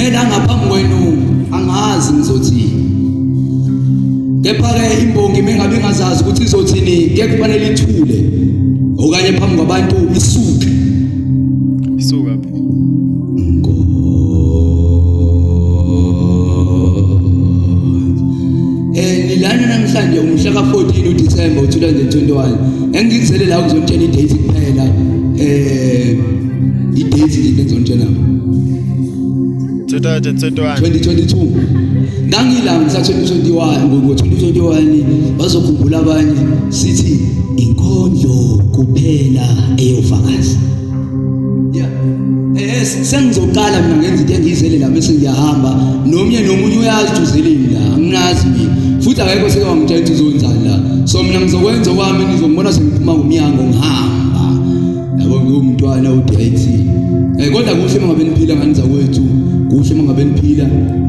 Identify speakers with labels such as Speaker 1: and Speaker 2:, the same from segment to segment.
Speaker 1: Ngime la ngaphambi kwenu angazi ngizothini. Kepha-ke imbongi mengabe ingazazi ukuthi izothini kuye kufanele ithule okanye phambi kwabantu isuke.
Speaker 2: Isuka phi?
Speaker 1: Nilana namhlanje umhla ka-14 uDisemba 2021. Engikuzele la ukuzonitshela i-date kuphela. I-date nje engizonitshela.
Speaker 2: 2021.
Speaker 1: 2022. Ngangila ngisa 2021 ngo-2021 bazokhumbula abanye sithi inkondlo kuphela eyofakaza. Yeah. Sengizoqala mina ngenza into engiyizele la bese ngiyahamba nomunye nomunye uyazi ukuthi uzeleni la anginazi mina futhi akekho seke wangitshela ukuthi uzonzani la so mina ngizokwenza okwami nizongibona sengiphuma ngomnyango ngihamba yabo ngiwumntwana uDIT kodwa kuhle uma ngabe niphila ngani zakwethu kuhle uma ngabe niphila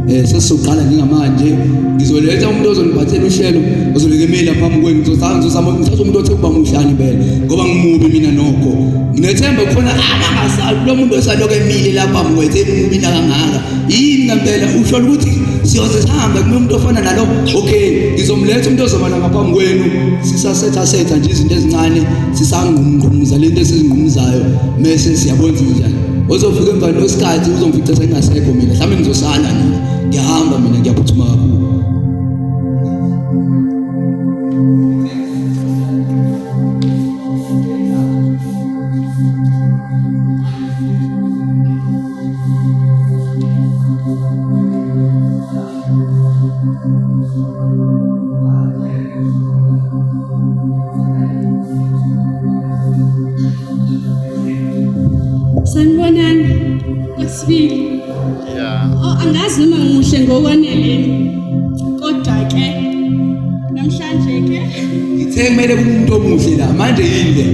Speaker 1: sesizoqala njengamanje ngizoletha umuntu ozoniphathela uhlelo ozolekemela phambi kwenu ngizozama ngizozama ngithatha umuntu othe kuba muhlani impela ngoba ngimubi mina nokho nginethemba khona abangasabi lo muntu osalokhu emile lapha kwethu emubi nakangaka yini ngempela usho ukuthi siyoze sihambe kumuntu ofana nalo okay ngizomletha umuntu ozoba la ngaphambi kwenu sisasetha setha nje izinto ezincane sisangqumngqumuza lento esizingqumuzayo mese siyabona njani ozofika emva kwesikhathi uzongifica sengingasekho mina mhlawumbe ngizosala mina ngiyahamba mina ngiyaphuthuma kakhulu.
Speaker 3: Sanibonani kwesibili.
Speaker 2: Yeah.
Speaker 3: Oh, angazi noma ngimuhle ngokwanele. Kodwa ke namhlanje ke
Speaker 1: Ngithe kumele kube umuntu omuhle la manje yini le?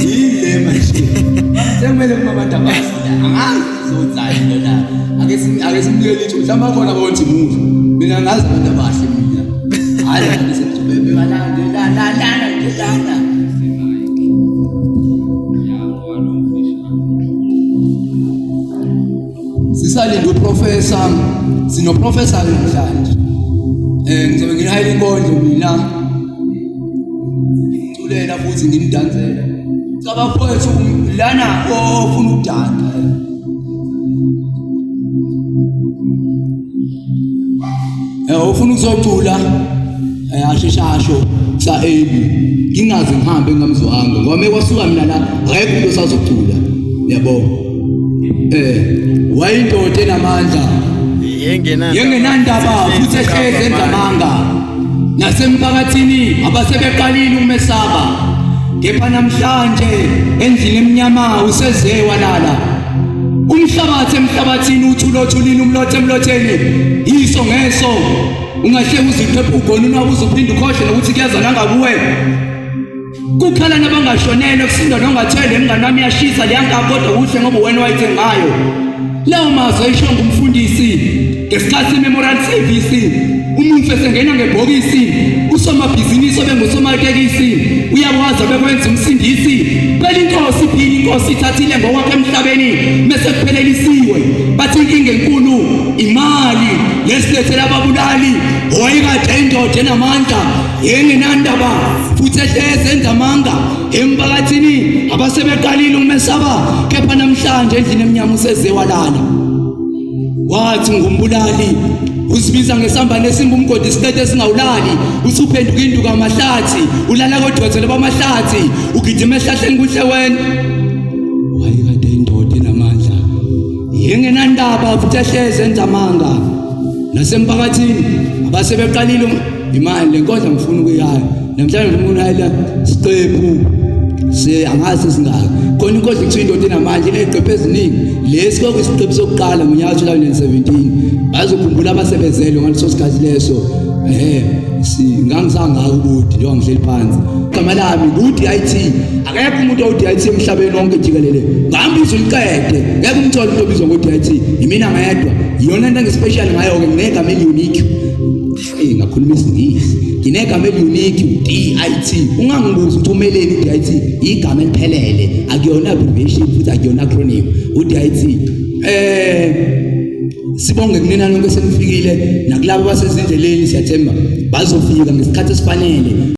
Speaker 1: Yini le manje? Sekumele kuma abantu abahle la. Angazi uzothani lona. Ake ake simnike litho mhlawumbe bakhona bothi muhle. Mina ngazi abantu abahle mina. Hayi la sengizobebeka la nje la la la nje lana. Sisalinde uprofessor, sinoprofessor namhlanje. Ngizobe ngihayela inkondlo mina. Ngimculela futhi ngimdansela. Cha bafowethu lana ofuna ukudansa. Ufuna ukuzocula asheshe asho sa ebi ngingaze ngihambe ngingamzwanga ngoba mekwasuka mina la akekho umuntu osazocula yabo wayindoda enamandla yengenandaba futhi ehlezi engamanga nasemphakathini abasebeqalile ukumesaba kepha namhlanje endlini emnyama useze walala umhlabathi emhlabathini uthula othulini umlotha emlotheni iso ngeso ungahle uziqephe ugona unwabu uzophinde ukhohle nokuthi kuyazana ngakuwe kukhala nabangashonelwe kusinda nongathele mngani wami iyashisa leya kodwa kuhle ngoba wena wayithengayo lawo mazwi ayisho ngumfundisi ngesikhathi se-memorial service umuntu esengena ngebhokisi usomabhizinisi obengusomatekisi uyakwazi abekwenza umsindisi phela inkosi iphile inkosi ithathile ngokwakhe emhlabeni mese kuphelelisiwe bathi inkinga enkulu imali lesilethela ababulali wayekade indoda enamandla engenandaba futhi ehlezi enza amanga emphakathini abasebeqalile ukumesaba kepha namhlanje endlini emnyama useze walala wathi ngumbulali uzibiza ngesambane esimba umgodi isiqede esingawulali usuphenduka induka amahlathi ulala kodwethele bamahlathi ugijima ehlahleni kuhle wena wayekade indoda enamandla yengenandaba futhi ehleze enza amanga nasemphakathini abasebeqalile imali le nkondla ngifuna ukuyaya namhlanje ngifuna ukuyaya siqephu se angazi singaka khona inkondla kuthiwa indoda enamandla ineziqephu eziningi lesi kwakuyisiqephu sokuqala ngonyaka 2017 bazokhumbula abasebezelwe ngaleso sikhathi leso ngangisangaka ubude njengoba ngihleli phansi igama lami ngu-DIT akekho umuntu owu-DIT emhlabeni wonke jikelele ngambiza uliqede ngeke umthole umuntu obizwa ngo-DIT yimina ngedwa iyona into engispecial ngayo-ke nginegama eli-unique ngakhuluma isingisi nginegama eli-unique u-DIT ungangibuzi ukuthi umeleni u-DIT igama eliphelele akuyona abbreviation futhi akuyona acronym u-DIT. Sibonge kunina nonke senifikile nakulabo abasezindleleni, siyathemba bazofika ngesikhathi esifanele.